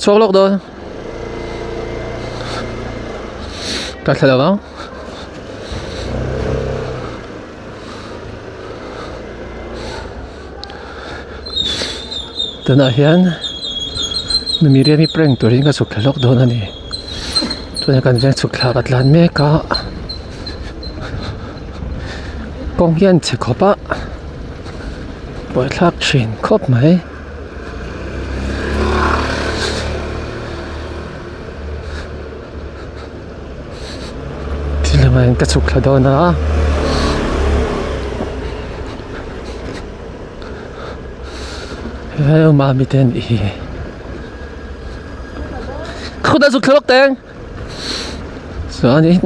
Chhuak lawk dawn. Ka thla lo ang. Tunah hian Miriam-i prank turin ka chhuk thla lawk dawn a ni. Tunah kan veng chhuk thla ka tlan mek a. Kawng hian chhe khawp a. Buaithlak thin khawp mai. Thil lamah hian ka chhuk thla dawn a helai awm a mite an ih hi khawtah chhuk thla lawk teng chuanin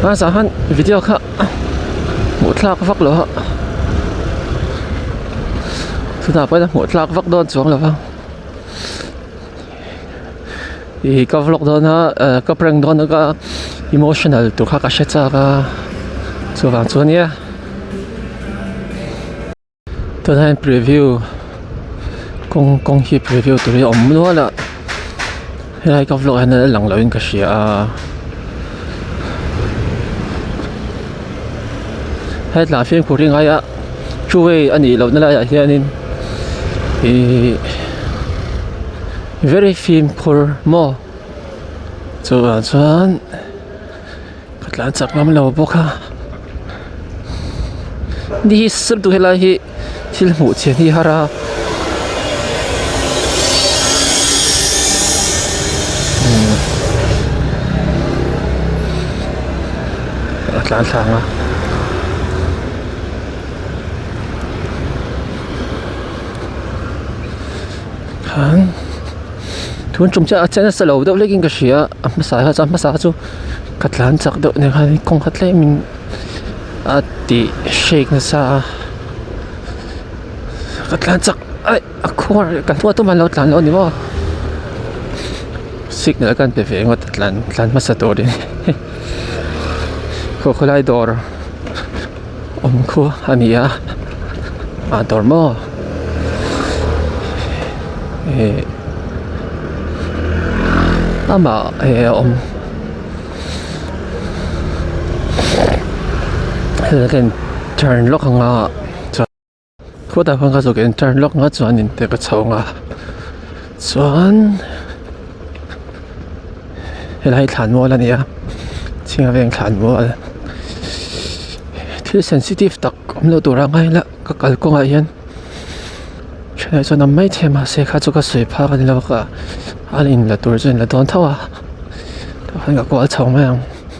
hmasa khan video kha hmuh thlak vak lo a chutah pawh hian hmuh thlak vak dawn chuang lo va ih ka vlog dawn a eh ka prank dawn a ka emotional tur kha ka hre chak a chuvang chu ania. Tunah hian preview kawng kawng hi preview tur hi a awm nual a helai ka vlog ah hian a lang loin ka hria a hetah fimkhur hi ngai a two way a nih lohna laiah hianin ihh very fimkhur maw chuvang chuan. Ka tlan chak ngam lo bawk a ni hi sir tu helai hi thil hmuh chhiat hi har a a tlan thlang a. Khan tun tum chiah a che nasa lo deuh hlekin ka hria a hmasa kha chuan hmasa kha chu ka tlan chak deuh nen khan kawng kha tlemin a ti shake nasa a ka tlan chak aih a khuar ka hnua tumah an lo tlan lo a ni maw signal ka pe ve ngawt a tlan tlan hmasa turin khaw khawlai dawr awm khu a ni a ah dawr maw eh amah eh a awm helai ka in turn lawk ang a chuan khawtah khuan ka zawk in turn lawk ang a chuan in te ka chho ang a chuan helai hi thlan mual a ni a chhinga veng thlan mual thil sensitive tak awm loh tur a ngai la ka kal kawngah hian thenah chuan a mai thei mahse kha chu ka sawi phak a ni lo ka a in la tur chu in la dawn tho a tah khan ka kual chho mai ang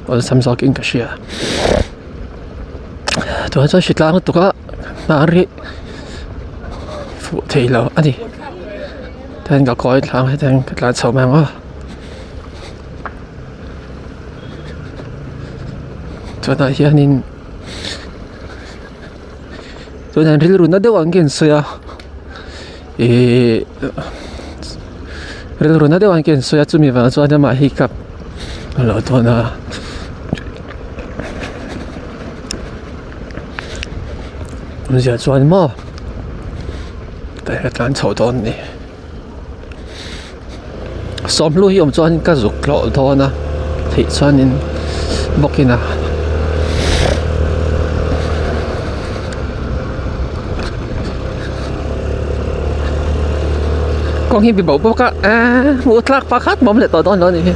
awlsam zawkin ka hria tunah chuan hritlang lutuk a hnar hi fuh thei lo a ni. Tihian ka kawi thlang hetiang ka tlan chho mai ang aw chutah hianin tunah rilru na deuh ang ka insawi a ihh rilru na deuh ang ka insawi a chumi vang chuan amah hi ka lo tawn a. Awmzia chuan maw ka tlan chho dawn a ni sawmhlu hi awm chuan ka zuk tlawh dawn a theih chuanin bawkin a kawng hi bibo bawk a eee hmuh tlak pakhat mawm leh tawh dawn lo a nih hi.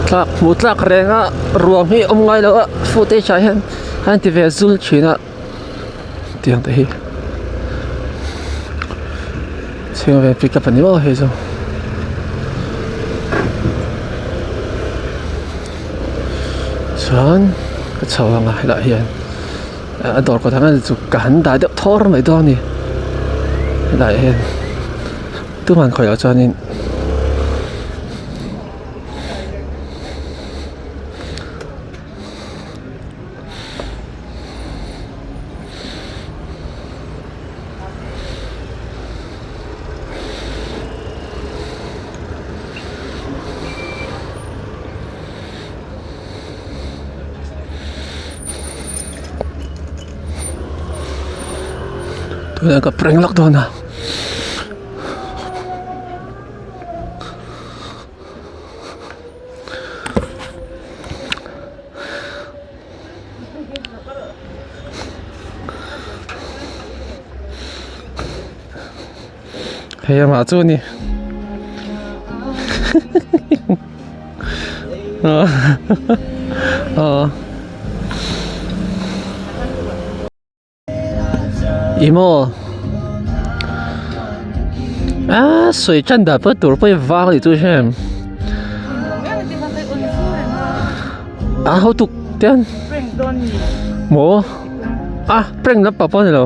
Hmuh hmuh tlak reng a ruang hi awm ngai lo a footage ah hian a inti ve zul thin a tiang te hi chhing ve pick up a ni maw hei chu chuan ka chho ang a helaiah hian a dawr kawtah hian chu ka han dah deuh thawr mai dawn a ni helaiah hian tuman khawih loh chuanin. Tunah ka prank lak dawn a. Hei amah chu a ni aw ih maw a sawi tan dan pawh tur pawh hi vang a nih chu heng a hotu te an maw a prank lampang pawh a ni lo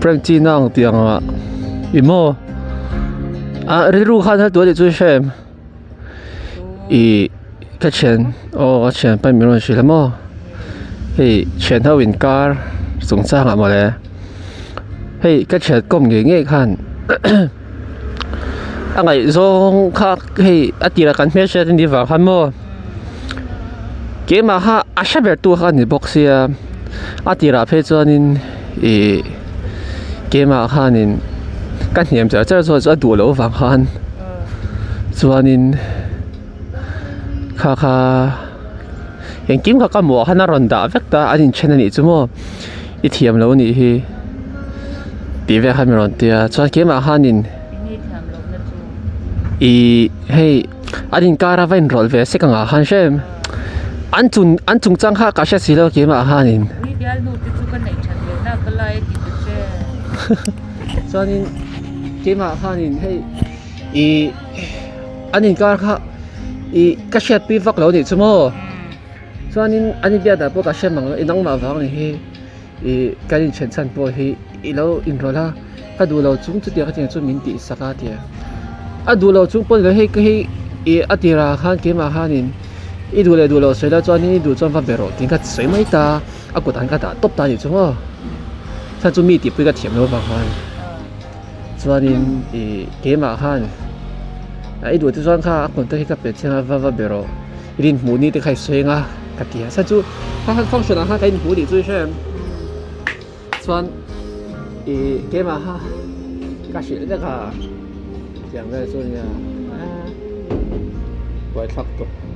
prank chi na ang tih ang ah ih maw ah rilru khan a tuah tih chu hre em ih ka thian aw ka thian pawn min rawn hrilh a maw hei thian ho inkar chungchang ah mawle hei ka thian kawm ngei ngei khan a ngaihzawng kha hei a tirah kan hmelhriat a nih vang khan maw keimah kha a hre ber tu kha a ni bawk sia a tirah phei chuanin ih keimah khanin ka hniam char char chuan chu a duh loh avang khan chuanin kha kha engkim kha ka hmuh ah khan a rawn dah vek ta an inthen a nih chu maw i thiam lo a nih hi tih vel kha min rawn ti a chuan keimah khanin Ihh hei an inkar a va inrawlh ve sek ang ah khan hrem an chung an chungchang kha ka hre si lo keimah khanin chuanin keimah khanin hei ihh an inkar kha ihh ka hriatpui vak lo anih chu maw chuanin an inbiak dan pawh ka hre mang lo i nangmah vang ni hi. Ih kan inthen chhan pawh hi i lo inrawlh a ka duh lo chung chutiang khatiang chu min tih sak a tia a duh lo chung pawh ni lo hei ka hei ih a tirah khan keimah khanin i duh leh duh loh sawi la chuanin i duh chuan va be rawh tiin ka sawi mai ta a kutah hian ka dah tawp ta a nih chu maw chhan chu mi tihpui ka thiam lo avang khan chuanin ih keimah khan i duh te chuan kha a contact hi ka pe chiang a va va be rawh. I rinhmuh ni te kha i sawi anga ka ti a, chuan chu kha khan function ah khan ka inhmuh tih chu i hre em? Chuan ih keimah kha ka hrilh vek a tiang vel chu nia buaithlak tawp.